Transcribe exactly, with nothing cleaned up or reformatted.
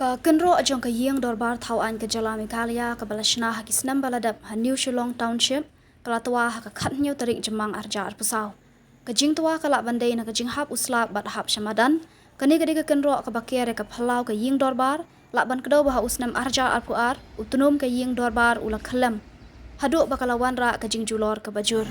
Ka kynroh jong ka Ïing Dorbar Thaw Aiñ ka Jylla Meghalaya kaba la shna ha ki snem ba la dep ha New Shillong Township ka la twa ha ka khathynñiew tarik Jymmang arhajar arphew saw. Ka jingtwa ka lah ban dei na ka jinghap u slap bad hap sha madan. Kane ka dei ka kynroh kaba ker ïa ka phyllaw ka Ïing Dorbar, lah ban kdew ba ha u snem arhajar arphew ar u tnum ka Ïing Dorbar u la khyllem haduh ba ka la wanrah ka jingjulor kaba jur.